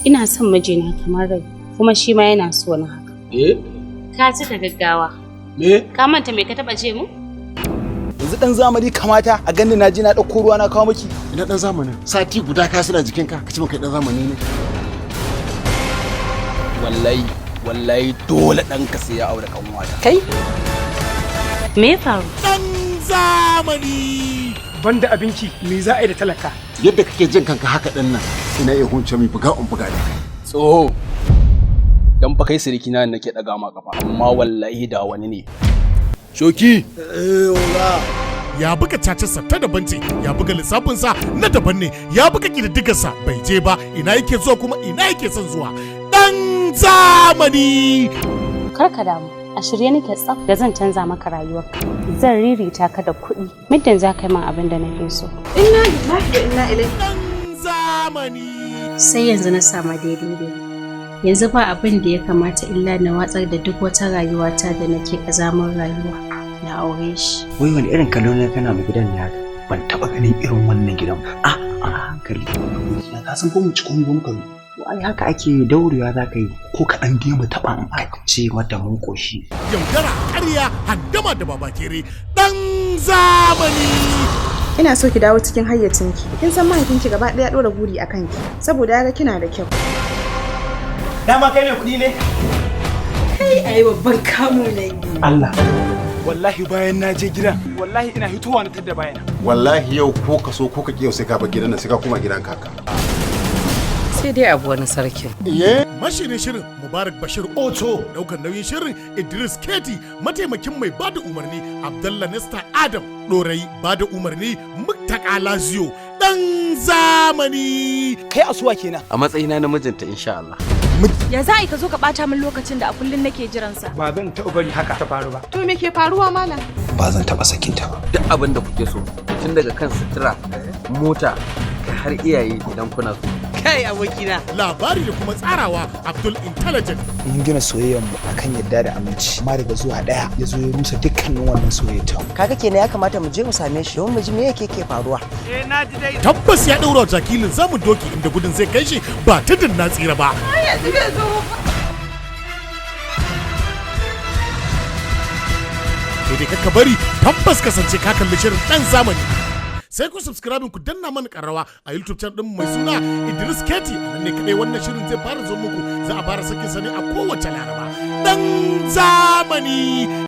Ina son mijina kamar rai, kuma shi ma yana so na haka. Eh? Ka cika gaggawa. Me? Ka manta me ka taba ce mu? Yanzu dan zamani kamata a ganni na ji na ɗauko ruwa na kawo miki. Ina dan zamanin? Sati guda ka suna jikinka ka ci kai dan zamani ne. Wallahi, wallahi dole ɗanka sai ya aure kanwata. Kai? Me ya faru? Dan zamani. Banda abinci, me za a yi da talaka? Yadda kake jin kanka haka ɗin nan, ina iya hunce mai buga in buga da kai. Tsoho. Dan fa kai siriki na nake ɗaga ma kafa, amma wallahi da wani ne. Shoki. Ya buga cacarsa ta daban ce, ya buga lissafinsa na daban ne, ya buga ƙididdigarsa bai je ba, ina yake zuwa kuma ina yake son zuwa. Dan zamani. Kar ka damu. A shirye nake tsaf da zan canza maka rayuwarka. Zan ririta ka da kuɗi. Muddin za ka yi min abin da nake so. Inna lillahi wa inna ilaihi. Dan zamani. Sai yanzu na samu daidai da ni. Yanzu ba abin da ya kamata illa na watsar da duk wata rayuwata da nake ƙazamar rayuwa na aure shi. Wai wani irin kallo ne kana mu gidan ne haka? Ban taba ganin irin wannan gidan ba. A a hankali. Na ka san ko mu ci komai ba muka zo. To ai haka ake daurewa za ka yi ko kaɗan dai mu taɓa in aka ce mata mun ƙoshi. Yaudara, ƙarya, handama da babakere. Dan zamani. Ina so ki dawo cikin hayyacinki. Kin san mahaifinki gaba ɗaya ɗora buri a kanki saboda ya ga kina da kyau. Dama kai mai kuɗi ne? Kai ai babban kamu ne. Allah. Wallahi bayan na je gidan, wallahi ina hitowa na tadda bayana. Wallahi yau ko ka so ko ka ki, yau sai ka bar gidan nan, sai ka koma gidan kaka. Sai dai abu wani sarkin. Iye. Mashirin shirin Mubarak Bashir Oto, daukar nauyin shirin Idris Keti, mataimakin mai bada umarni Abdallah Nesta Adam Dorai, bada umarni Muktaka Lazio. Dan zamani. Kai asuwa kenan? A matsayina na mijinta, insha Allah. Ya za a yi ka zo ka ɓata min lokacin da a kullum nake jiransa? Ba zan taɓa bari haka ta faru ba. To me ke faruwa, malam? Ba zan taɓa sakinta ba. Duk abin da kuke so, tun daga kan sutura, mota, kai har iyaye idan kuna so. Kai abokina. Labari da kuma tsarawa Abdul Intelligent. Mun gina soyayyar mu akan yadda da aminci. Amma daga zuwa ɗaya ya zo ya rusa dukkanin wannan soyayya ta. Kaga kenan ya kamata mu je mu same shi don mu ji me yake ke faruwa. Eh, na ji dai. Tabbas ya ɗaura jakilin zamun doki, inda gudun zai kai shi ba tudun na tsira ba. Yanzu bai zo. Sai dai kakka bari, tabbas kasance ka kalli shirin Dan zamani. Sai ku subscribe, ku danna mana karrawa a YouTube channel din mai suna Idris Keti. A nan ne kadai wannan shirin zai fara zo muku. Za a fara sakin sa ne a kowace Laraba. Dan zamani.